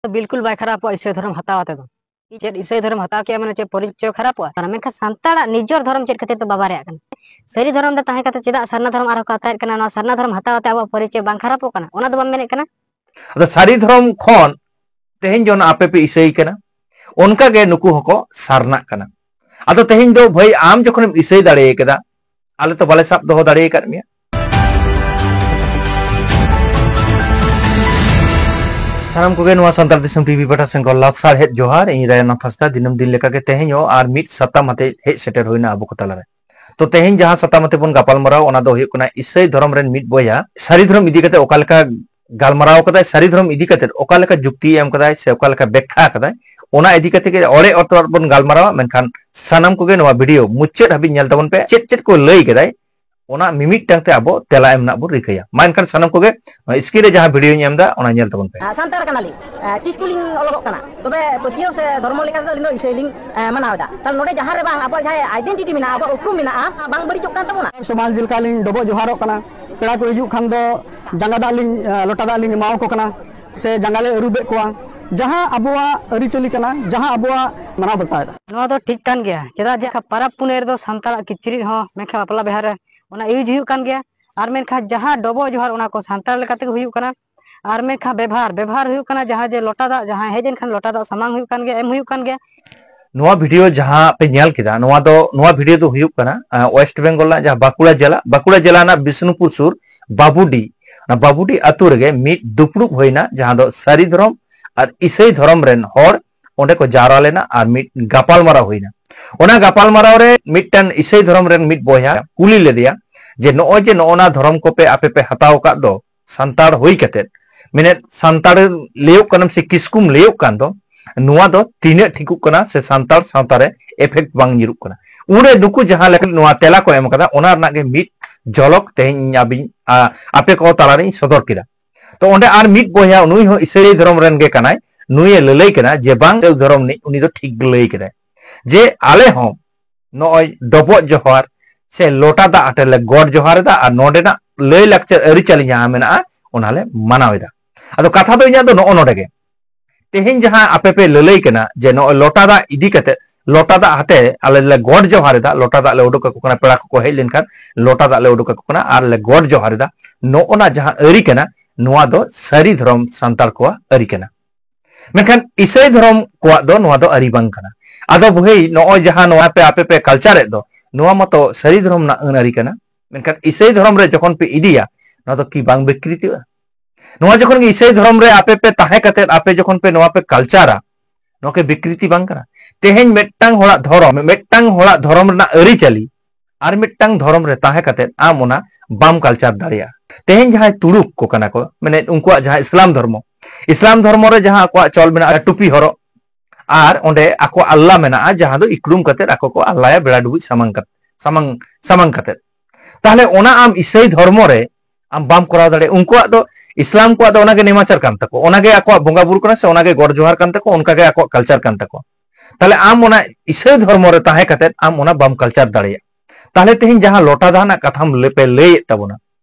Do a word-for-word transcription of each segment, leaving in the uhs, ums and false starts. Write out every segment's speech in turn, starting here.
ᱵᱤᱞᱠᱩᱞ ᱵᱟᱭ ᱠᱷᱟᱨᱟᱯᱚᱜᱼᱟ ᱤᱥᱟᱹᱭ ᱫᱷᱚᱨᱚᱢ ᱦᱟᱛᱟᱣ ᱟᱛᱮ ᱫᱚ᱾ ᱪᱮᱫ ᱤᱥᱟᱹᱭ ᱫᱷᱚᱨᱚᱢ ᱦᱟᱛᱟᱣ ᱠᱮᱜᱼᱟ ᱢᱟᱱᱮ ᱪᱮᱫ ᱯᱚᱨᱤᱪᱚᱭ ᱠᱷᱟᱨᱟᱯᱚᱜᱼᱟ? ᱢᱮᱱᱠᱷᱟᱱ ᱥᱟᱱᱛᱟᱲᱟᱜ ᱱᱤᱡᱚᱨ ᱫᱷᱚᱨᱚᱢ ᱪᱮᱫ ᱠᱷᱟᱹᱛᱤᱨ ᱛᱮ ᱵᱟᱵᱟ ᱨᱮᱭᱟᱜ ᱠᱟᱱᱟ? ᱥᱟᱹᱨᱤ ᱫᱷᱚᱨᱚᱢ ᱨᱮ ᱛᱟᱦᱮᱸ ᱠᱟᱛᱮ ᱪᱮᱫᱟᱜ ᱥᱟᱨᱱᱟ ᱫᱷᱚᱨᱚᱢ ᱟᱨᱦᱚᱸ ᱠᱚ ᱦᱟᱛᱟᱣᱮᱫ ᱠᱟᱱᱟ? ᱱᱚᱣᱟ ᱥᱟᱨᱱᱟ ᱫᱷᱚᱨᱚᱢ ᱦᱟᱛᱟᱣ ᱠᱟᱛᱮ ᱟᱵᱚᱣᱟᱜ ᱯᱚᱨᱤᱪᱚᱭ ᱵᱟᱝ ᱠᱷᱟᱨᱟᱯᱚᱜ ᱠᱟᱱᱟ? ᱚᱱᱟ ᱫᱚ ᱵᱟᱢ ᱢᱮᱱᱮᱫ ᱠᱟᱱᱟ? ᱟᱫᱚ ᱥᱟᱹᱨᱤ ᱫᱷᱚᱨᱚᱢ ᱠᱷᱚᱱ ᱛᱮᱦᱮᱧ ᱡᱚᱱ ᱟᱯᱮ ᱯᱮ ᱤᱥᱟᱹᱭ ᱠᱟᱱᱟ, ᱚᱱᱠᱟ ᱜᱮ ᱱᱩᱠᱩ ᱦᱚᱸᱠᱚ ᱥᱟᱨᱱᱟᱜ ᱠᱟᱱᱟ᱾ ᱟᱫᱚ ᱛᱮᱦᱮᱧ ᱫᱚ ᱵᱷᱟᱹᱭ, ᱟᱢ ᱡᱚᱠᱷᱚᱱᱮᱢ ᱤᱥᱟᱹᱭ ᱫᱟᱲᱮ ᱠᱟᱫᱟ, ᱟᱞᱮ ᱛᱚ ᱵᱟᱞᱮ ᱥᱟᱵ ᱫᱚᱦᱚ ᱫᱟᱲᱮ ᱟᱠᱟᱫ ᱢᱮᱭᱟ᱾ ᱥᱟᱱᱟᱢ ᱠᱚᱜᱮ ᱱᱚᱣᱟ ᱥᱟᱱᱛᱟᱲ ᱫᱤᱥᱚᱢ ᱴᱤᱵᱷᱤ ᱯᱟᱦᱴᱟ ᱥᱮᱱ ᱠᱷᱚᱱ ᱞᱟᱥᱟᱲᱦᱮᱫ ᱡᱚᱦᱟᱨ᱾ ᱤᱧ ᱨᱟᱭᱟᱱᱟᱛᱷ ᱦᱟᱸᱥᱫᱟ ᱫᱤᱱᱟᱹᱢ ᱫᱤᱱ ᱞᱮᱠᱟᱜᱮ ᱛᱮᱦᱮᱧ ᱦᱚᱸ ᱟᱨ ᱢᱤᱫ ᱥᱟᱛᱟᱢ ᱟᱛᱮ ᱦᱮᱡ ᱥᱮᱴᱮᱨ ᱦᱩᱭᱱᱟ ᱟᱵᱚ ᱠᱚ ᱛᱟᱞᱟᱨᱮ᱾ ᱛᱚ ᱛᱮᱦᱮᱧ ᱡᱟᱦᱟᱸ ᱥᱟᱛᱟᱢ ᱟᱛᱮ ᱵᱚᱱ ᱜᱟᱯᱟᱞ ᱢᱟᱨᱟᱣ, ᱚᱱᱟ ᱫᱚ ᱦᱩᱭᱩᱜ ᱠᱟᱱᱟ ᱤᱥᱟᱹᱭ ᱫᱷᱚᱨᱚᱢ ᱨᱮᱱ ᱢᱤᱫ ᱵᱚᱭᱦᱟ ᱥᱟᱹᱨᱤ ᱫᱷᱚᱨᱚᱢ ᱤᱫᱤ ᱠᱟᱛᱮ ᱚᱠᱟ ᱞᱮᱠᱟ ᱜᱟᱞᱢᱟᱨᱟᱣ ᱠᱟᱫᱟᱭ, ᱥᱟᱹᱨᱤ ᱫᱷᱚᱨᱚᱢ ᱤᱫᱤ ᱠᱟᱛᱮ ᱚᱠᱟ ᱞᱮᱠᱟ ᱡᱩᱠᱛᱤ ᱮᱢ ᱠᱟᱫᱟᱭ ᱥᱮ ᱚᱠᱟ ᱞᱮᱠᱟ ᱵᱮᱠᱠᱷᱟ ᱠᱟᱫᱟᱭ, ᱚᱱᱟ ᱤᱫᱤ ᱠᱟᱛᱮ ᱜᱮ ᱚᱲᱮ ᱚᱛᱚᱲ ᱵᱚᱱ ᱜᱟᱞᱢᱟᱨᱟᱣᱟ᱾ ᱢᱮᱱᱠᱷᱟᱱ ᱥᱟᱱᱟᱢ ᱠᱚᱜᱮ ᱱᱚᱣᱟ ᱵᱷᱤᱰᱤᱭᱳ ᱢᱩᱪᱟᱹᱫ ᱦᱟᱹᱵᱤᱡ ᱧᱮᱞ ᱛᱟᱵᱚᱱ ᱯᱮ, ᱪᱮᱫ ᱪᱮᱫ ᱠᱚ ᱞᱟᱹᱭ ᱠᱟᱫᱟᱭ, ᱚᱱᱟ ᱢᱤᱢᱤᱫᱴᱟᱝ ᱛᱮ ᱟᱵᱚ ᱛᱮᱞᱟ ᱮᱢ ᱨᱮᱱᱟᱜ ᱵᱚᱱ ᱨᱤᱠᱟᱹᱭᱟ᱾ ᱢᱟ ᱮᱱᱠᱷᱟᱱ ᱥᱟᱱᱟᱢ ᱠᱚᱜᱮ ᱱᱚᱣᱟ screen ᱨᱮ ᱡᱟᱦᱟᱸ ᱵᱷᱤᱰᱤᱭᱳᱧ ᱮᱢ ᱮᱫᱟ, ᱚᱱᱟ ᱧᱮᱞ ᱛᱟᱵᱚᱱ ᱯᱮ᱾ ᱥᱟᱱᱛᱟᱲ ᱠᱟᱱᱟᱞᱤᱧ, ᱠᱤᱥᱠᱩ ᱞᱤᱧ ᱚᱞᱚᱜᱚᱜ ᱠᱟᱱᱟ, ᱛᱚᱵᱮ ᱯᱟᱹᱛᱭᱟᱹᱣ ᱥᱮ ᱫᱷᱚᱨᱢᱚ ᱞᱮᱠᱟ ᱛᱮᱫᱚ ᱟᱹᱞᱤᱧ ᱫᱚ ᱤᱥᱟᱹᱭ ᱞᱤᱧ ᱢᱟᱱᱟᱣ ᱮᱫᱟ᱾ ᱛᱟᱦᱞᱮ ᱱᱚᱰᱮ ᱡᱟᱦᱟᱸ ᱨᱮ ᱵᱟᱝ ᱟᱵᱚᱣᱟᱜ ᱡᱟᱦᱟᱸ identity ᱢᱮᱱᱟᱜᱼᱟ, ᱟᱵᱚᱣᱟᱜ ᱩᱯᱨᱩᱢ ᱢᱮᱱᱟᱜᱼᱟ, ᱵᱟᱝ ᱵᱟᱹᱲᱤᱡᱚᱜ ᱠᱟᱱ ᱛᱟᱵᱚᱱᱟ? ᱥᱚᱢᱟᱡᱽ ᱡᱮᱞᱮᱠᱟ ᱞᱤᱧ ᱰᱚᱵᱚᱜ ᱡᱚᱦᱟᱨᱚᱜ ᱠᱟᱱᱟ, ᱯᱮᱲᱟ ᱠᱚ ᱦᱤᱡᱩᱜ ᱠᱷᱟᱱ ᱫᱚ ᱡᱟᱸᱜᱟ ᱫᱟᱜ ᱞᱤᱧ, ᱞᱚᱴᱟ ᱫᱟᱜ ᱞᱤᱧ ᱮᱢᱟᱣᱟᱠᱚ ᱠᱟᱱᱟ, ᱥᱮ ᱡᱟᱸᱜᱟ ᱞᱮ ᱟᱹᱨᱩᱵᱮᱫ ᱠᱚᱣᱟ, ᱡᱟᱦᱟᱸ ᱟᱵᱚᱣᱟᱜ ᱟᱹᱨᱤᱪᱟᱹᱞᱤ ᱠᱟᱱᱟ, ᱡᱟᱦᱟᱸ ᱟᱵᱚᱣᱟᱜ ᱢᱟᱱᱟᱣ ᱵᱟᱛᱟᱣ ᱮᱫᱟ᱾ ᱱᱚᱣᱟ ᱫᱚ ᱴᱷᱤᱠ ᱠᱟᱱ ᱜᱮᱭᱟ, ᱪᱮᱫᱟᱜ ᱡᱮ ᱯᱟᱨᱟᱵᱽ ᱯᱩᱱᱟᱹᱭ ᱨᱮᱫᱚ ᱥᱟᱱᱛᱟᱲᱟᱜ ᱠᱤᱪᱨᱤᱡ ᱦᱚᱸ ᱢᱮᱱᱠᱷᱟᱱ ᱵᱟᱯᱞᱟ ᱵᱤᱦᱟᱹ ᱨᱮ ᱚᱱᱟ use ᱦᱩᱭᱩᱜ ᱠᱟᱱ ᱜᱮᱭᱟ᱾ ᱟᱨ ᱢᱮᱱᱠᱷᱟᱱ ᱡᱟᱦᱟᱸ ᱰᱚᱵᱚᱜ ᱡᱚᱦᱟᱨ, ᱚᱱᱟ ᱠᱚ ᱥᱟᱱᱛᱟᱲ ᱞᱮᱠᱟ ᱛᱮᱜᱮ ᱦᱩᱭᱩᱜ ᱠᱟᱱᱟ᱾ ᱟᱨ ᱢᱮᱱᱠᱷᱟᱱ ᱵᱮᱵᱷᱟᱨ, ᱵᱮᱵᱷᱟᱨ ᱦᱩᱭᱩᱜ ᱠᱟᱱᱟ ᱡᱟᱦᱟᱸ ᱡᱮ ᱞᱚᱴᱟ ᱫᱟᱜ ᱡᱟᱦᱟᱸᱭ ᱦᱮᱡ ᱮᱱᱠᱷᱟᱱ ᱞᱚᱴᱟ ᱫᱟᱜ ᱥᱟᱢᱟᱝ ᱦᱩᱭᱩᱜ ᱠᱟᱱ ᱜᱮᱭᱟ, ᱮᱢ ᱦᱩᱭᱩᱜ ᱠᱟᱱ ᱜᱮᱭᱟ᱾ ᱱᱚᱣᱟ ᱵᱷᱤᱰᱤᱭᱳ ᱡᱟᱦᱟᱸ ᱯᱮ ᱧᱮᱞ ᱠᱮᱫᱟ, ᱱᱚᱣᱟ ᱫᱚ, ᱱᱚᱣᱟ ᱵᱷᱤᱰᱤᱭᱳ ᱫᱚ ᱦᱩᱭᱩᱜ ᱠᱟᱱᱟ, ᱟᱸ, ᱳᱭᱮᱥᱴ ᱵᱮᱝᱜᱚᱞ ᱨᱮᱱᱟᱜ ᱡᱟᱦᱟᱸ ᱵᱟᱸᱠᱩᱲᱟ ᱡᱮᱞᱟ, ᱵᱟᱸᱠᱩᱲᱟ ᱡᱮᱞᱟ ᱨᱮᱱᱟᱜ ᱵᱤᱥᱱᱩᱯᱩᱨ ᱥᱩᱨ ᱵᱟᱵᱩᱰᱤ, ᱚᱱᱟ ᱵᱟᱵᱩᱰᱤ ᱟᱛᱳ ᱨᱮᱜᱮ ᱢᱤᱫ ᱫᱩᱯᱲᱩᱵ ᱦᱩᱭᱱᱟ, ᱡᱟᱦᱟᱸ ᱫᱚ ᱥᱟᱹᱨᱤ ᱫᱷᱚᱨᱚᱢ ᱟᱨ ᱤᱥᱟᱹᱭ ᱫᱷᱚᱨᱚᱢ ᱨᱮᱱ ᱦᱚᱲ ᱚᱸᱰᱮ ᱠᱚ ᱡᱟᱣᱨᱟ ᱞᱮᱱᱟ ᱟᱨ ᱢᱤᱫ ᱜᱟᱯᱟᱞ ᱢᱟᱨᱟᱣ ᱦᱩᱭᱱᱟ᱾ ᱚᱱᱟ ᱜᱟᱯᱟᱞ ᱢᱟᱨᱟᱣ ᱨᱮ ᱢᱤᱫᱴᱟᱝ ᱤᱥᱟᱹᱭ ᱫᱷᱚᱨᱚᱢ ᱨᱮᱱ ᱢᱤᱫ ᱵᱚᱭᱦᱟ ᱠᱩᱞᱤ ᱞᱮᱫᱮᱭᱟ ᱡᱮ, ᱱᱚᱜᱼᱚᱭ ᱡᱮ ᱱᱚᱜᱼᱚ ᱱᱟ ᱫᱷᱚᱨᱚᱢ ᱠᱚᱯᱮ ᱟᱯᱮ ᱯᱮ ᱦᱟᱛᱟᱣ ᱟᱠᱟᱫ ᱫᱚ, ᱥᱟᱱᱛᱟᱲ ᱦᱩᱭ ᱠᱟᱛᱮᱫ, ᱢᱮᱱᱮᱫ ᱥᱟᱱᱛᱟᱲ ᱞᱟᱹᱭᱚᱜ ᱠᱟᱱᱟᱢ ᱥᱮ ᱠᱤᱥᱠᱩᱢ ᱞᱟᱹᱭᱚᱜ ᱠᱟᱱ ᱫᱚ, ᱱᱚᱣᱟ ᱫᱚ ᱛᱤᱱᱟᱹᱜ ᱴᱷᱤᱠᱚᱜ ᱠᱟᱱᱟ ᱥᱮ ᱥᱟᱱᱛᱟᱲ ᱥᱟᱶᱛᱟ ᱨᱮ effect ᱵᱟᱝ ᱧᱩᱨᱩᱜ ᱠᱟᱱᱟ? ᱩᱱᱨᱮ ᱱᱩᱠᱩ ᱡᱟᱦᱟᱸ ᱞᱮᱠᱟ ᱱᱚᱣᱟ ᱛᱮᱞᱟ ᱠᱚ ᱮᱢ ᱠᱟᱫᱟ, ᱚᱱᱟ ᱨᱮᱱᱟᱜ ᱜᱮ ᱢᱤᱫ ᱡᱷᱚᱞᱚᱠ ᱛᱮᱦᱮᱧ ᱤᱧ ᱟᱹᱵᱤᱱ, ᱟ, ᱟᱯᱮ ᱠᱚ ᱛᱟᱞᱟᱨᱮᱧ ᱥᱚᱫᱚᱨ ᱠᱮᱫᱟ᱾ ᱛᱚ ᱚᱸᱰᱮ ᱟᱨ ᱢᱤᱫ ᱵᱚᱭᱦᱟ, ᱱᱩᱭ ᱦᱚᱸ ᱤᱥᱟᱹᱭ ᱫᱷᱚᱨᱚᱢ ᱨᱮᱱ ᱜᱮ ᱠᱟᱱᱟᱭ, ᱱᱩᱭᱮ ᱞᱟᱹᱞᱟᱹᱭ ᱠᱟᱱᱟ ᱡᱮ ᱵᱟᱝ, ᱤᱥᱟᱹᱭ ᱫᱷᱚᱨᱚᱢ ᱨᱤᱱᱤᱡ, ᱩᱱᱤ ᱫᱚ ᱴᱷᱤᱠ ᱜᱮ ᱞᱟᱹᱭ ᱠᱮᱫᱟᱭ ᱡᱮ ᱟᱞᱮ ᱦᱚᱸ ᱱᱚᱜᱼᱚᱭ ᱰᱚᱵᱚᱜ ᱡᱚᱦᱟᱨ ᱥᱮ ᱞᱚᱴᱟ ᱫᱟᱜ ᱟᱛᱮ ᱞᱮ ᱜᱚᱰ ᱡᱚᱦᱟᱨ ᱮᱫᱟ ᱟᱨ ᱱᱚᱰᱮᱱᱟᱜ ᱞᱟᱹᱭ ᱞᱟᱠᱪᱟᱨ ᱟᱹᱨᱤᱪᱟᱹᱞᱤ ᱡᱟᱦᱟᱸ ᱢᱮᱱᱟᱜᱼᱟ, ᱚᱱᱟ ᱞᱮ ᱢᱟᱱᱟᱣ ᱮᱫᱟ᱾ ᱟᱫᱚ ᱠᱟᱛᱷᱟ ᱫᱚ ᱤᱧᱟᱹᱜ ᱫᱚ ᱱᱚᱜᱼᱚ ᱱᱚᱰᱮ ᱜᱮ, ᱛᱮᱦᱮᱧ ᱡᱟᱦᱟᱸ ᱟᱯᱮ ᱯᱮ ᱞᱟᱹᱞᱟᱹᱭ ᱠᱟᱱᱟ ᱡᱮ ᱱᱚᱜᱼᱚᱭ ᱞᱚᱴᱟ ᱫᱟᱜ ᱤᱫᱤ ᱠᱟᱛᱮ, ᱞᱚᱴᱟ ᱫᱟᱜ ᱟᱛᱮ ᱟᱞᱮ ᱞᱮ ᱜᱚᱰ ᱡᱚᱦᱟᱨ ᱮᱫᱟ, ᱞᱚᱴᱟ ᱫᱟᱜ ᱞᱮ ᱩᱰᱩᱠ ᱟᱠᱚ ᱠᱟᱱᱟ, ᱯᱮᱲᱟ ᱠᱚᱠᱚ ᱦᱮᱡ ᱞᱮᱱᱠᱷᱟᱱ ᱞᱚᱴᱟ ᱫᱟᱜ ᱞᱮ ᱩᱰᱩᱠ ᱟᱠᱚ ᱠᱟᱱᱟ ᱟᱨ ᱞᱮ ᱜᱚᱰ ᱡᱚᱦᱟᱨ ᱮᱫᱟ, ᱱᱚᱜᱼᱚ ᱱᱟ ᱡᱟᱦᱟᱸ ᱟᱹᱨᱤ ᱠᱟᱱᱟ, ᱱᱚᱣᱟ ᱫᱚ ᱥᱟᱹᱨᱤ ᱫᱷᱚᱨᱚᱢ ᱥᱟᱱᱛᱟᱲ ᱠᱚᱣᱟᱜ ᱟᱹᱨᱤ ᱠᱟᱱᱟ᱾ ᱢᱮᱱᱠᱷᱟᱱ ᱤᱥᱟᱹᱭ ᱫᱷᱚᱨᱚᱢ ᱠᱚᱣᱟᱜ ᱫᱚ ᱱᱚᱣᱟ ᱫᱚ ᱟᱹᱨᱤ ᱵᱟᱝ ᱠᱟᱱᱟ᱾ ᱟᱫᱚ ᱵᱷᱟᱹᱭ, ᱱᱚᱜᱼᱚᱭ ᱡᱟᱦᱟᱸ ᱱᱚᱣᱟ ᱯᱮ ᱟᱯᱮ ᱯᱮ ᱠᱟᱞᱪᱟᱨ ᱮᱫ ᱫᱚ, ᱱᱚᱣᱟ ᱢᱟᱛᱚ ᱥᱟᱹᱨᱤ ᱫᱷᱚᱨᱚᱢ ᱨᱮᱱᱟᱜ ᱟᱹᱱ ᱟᱹᱨᱤ ᱠᱟᱱᱟ᱾ ᱢᱮᱱᱠᱷᱟᱱ ᱤᱥᱟᱹᱭ ᱫᱷᱚᱨᱚᱢ ᱨᱮ ᱡᱚᱠᱷᱚᱱ ᱯᱮ ᱤᱫᱤᱭᱟ, ᱱᱚᱣᱟ ᱫᱚ ᱠᱤ ᱵᱟᱝ ᱵᱤᱠᱨᱤᱛᱤᱜᱼᱟ? ᱱᱚᱣᱟ ᱡᱚᱠᱷᱚᱱ ᱜᱮ ᱤᱥᱟᱹᱭ ᱫᱷᱚᱨᱚᱢ ᱨᱮ ᱟᱯᱮ ᱯᱮ ᱛᱟᱦᱮᱸ ᱠᱟᱛᱮᱫ, ᱟᱯᱮ ᱡᱚᱠᱷᱚᱱ ᱯᱮ ᱱᱚᱣᱟ ᱯᱮ ᱠᱟᱞᱪᱟᱨᱟ, ᱱᱚᱣᱟ ᱠᱤ ᱵᱤᱠᱨᱤᱛᱤ ᱵᱟᱝ ᱠᱟᱱᱟ? ᱛᱮᱦᱮᱧ ᱢᱤᱫᱴᱟᱝ ᱦᱚᱲᱟᱜ ᱫᱷᱚᱨᱚᱢ, ᱢᱤᱫᱴᱟᱝ ᱦᱚᱲᱟᱜ ᱫᱷᱚᱨᱚᱢ ᱨᱮᱱᱟᱜ ᱟᱹᱨᱤᱪᱟᱹᱞᱤ ᱟᱨ ᱢᱤᱫᱴᱟᱝ ᱫᱷᱚᱨᱚᱢ ᱨᱮ ᱛᱟᱦᱮᱸ ᱠᱟᱛᱮᱫ ᱟᱢ ᱚᱱᱟ ᱵᱟᱢ ᱠᱟᱞᱪᱟᱨ ᱫᱟᱲᱮᱭᱟᱜᱼᱟ᱾ ᱛᱮᱦᱮᱧ ᱡᱟᱦᱟᱸᱭ ᱛᱩᱲᱩᱠ ᱠᱚ ᱠᱟᱱᱟ ᱠᱚ, ᱢᱟᱱᱮ ᱩᱱᱠᱩᱣᱟᱜ ᱡᱟᱦᱟᱸ ᱤᱥᱞᱟᱢ ᱫᱷᱚᱨᱢᱚ, ᱤᱥᱞᱟᱢ ᱫᱷᱚᱨᱢᱚ ᱨᱮ ᱡᱟᱦᱟᱸ ᱟᱠᱚᱣᱟᱜ ᱪᱚᱞ ᱢᱮᱱᱟᱜᱼᱟ, ᱴᱩᱯᱤ ᱦᱚᱨᱚᱜ, ᱟᱨ ᱚᱸᱰᱮ ᱟᱠᱚ ᱟᱞᱞᱟ ᱢᱮᱱᱟᱜᱼᱟ, ᱡᱟᱦᱟᱸ ᱫᱚ ᱤᱠᱲᱩᱢ ᱠᱟᱛᱮᱫ ᱟᱠᱚ ᱠᱚ ᱟᱞᱞᱟᱭᱟ, ᱵᱮᱲᱟ ᱰᱩᱵᱩᱡ ᱥᱟᱢᱟᱝ ᱠᱟᱛᱮ, ᱥᱟᱢᱟᱝ, ᱥᱟᱢᱟᱝ ᱠᱟᱛᱮᱫ᱾ ᱛᱟᱦᱞᱮ ᱚᱱᱟ ᱟᱢ ᱤᱥᱟᱹᱭ ᱫᱷᱚᱨᱢᱚ ᱨᱮ ᱟᱢ ᱵᱟᱢ ᱠᱚᱨᱟᱣ ᱫᱟᱲᱮᱭᱟᱜᱼᱟ᱾ ᱩᱱᱠᱩᱣᱟᱜ ᱫᱚ, ᱤᱥᱞᱟᱢ ᱠᱚᱣᱟᱜ ᱫᱚ ᱚᱱᱟᱜᱮ ᱱᱮᱢᱟᱪᱟᱨ ᱠᱟᱱ ᱛᱟᱠᱚ, ᱚᱱᱟᱜᱮ ᱟᱠᱚᱣᱟᱜ ᱵᱚᱸᱜᱟ ᱵᱩᱨᱩ ᱠᱟᱱᱟ, ᱥᱮ ᱚᱱᱟᱜᱮ ᱜᱚᱰ ᱡᱚᱦᱟᱨ ᱠᱟᱱ ᱛᱟᱠᱚ, ᱚᱱᱠᱟᱜᱮ ᱟᱠᱚᱣᱟᱜ ᱠᱟᱞᱪᱟᱨ ᱠᱟᱱ ᱛᱟᱠᱚ᱾ ᱛᱟᱦᱞᱮ ᱟᱢ ᱚᱱᱟ ᱤᱥᱟᱹᱭ ᱫᱷᱚᱨᱢᱚ ᱨᱮ ᱛᱟᱦᱮᱸ ᱠᱟᱛᱮᱫ ᱟᱢ ᱚᱱᱟ ᱵᱟᱢ ᱠᱟᱞᱪᱟᱨ ᱫᱟᱲᱮᱭᱟᱜᱼᱟ᱾ ᱛᱟᱦᱞᱮ ᱛᱮᱦᱮᱧ ᱡᱟᱦᱟᱸ ᱞᱚᱴᱟ ᱫᱟᱜ ᱨᱮᱱᱟᱜ ᱠᱟᱛᱷᱟᱢ ᱞᱟᱹ-, ᱯᱮ ᱞᱟᱹᱭᱮᱫ ᱛᱟᱵᱚᱱᱟ,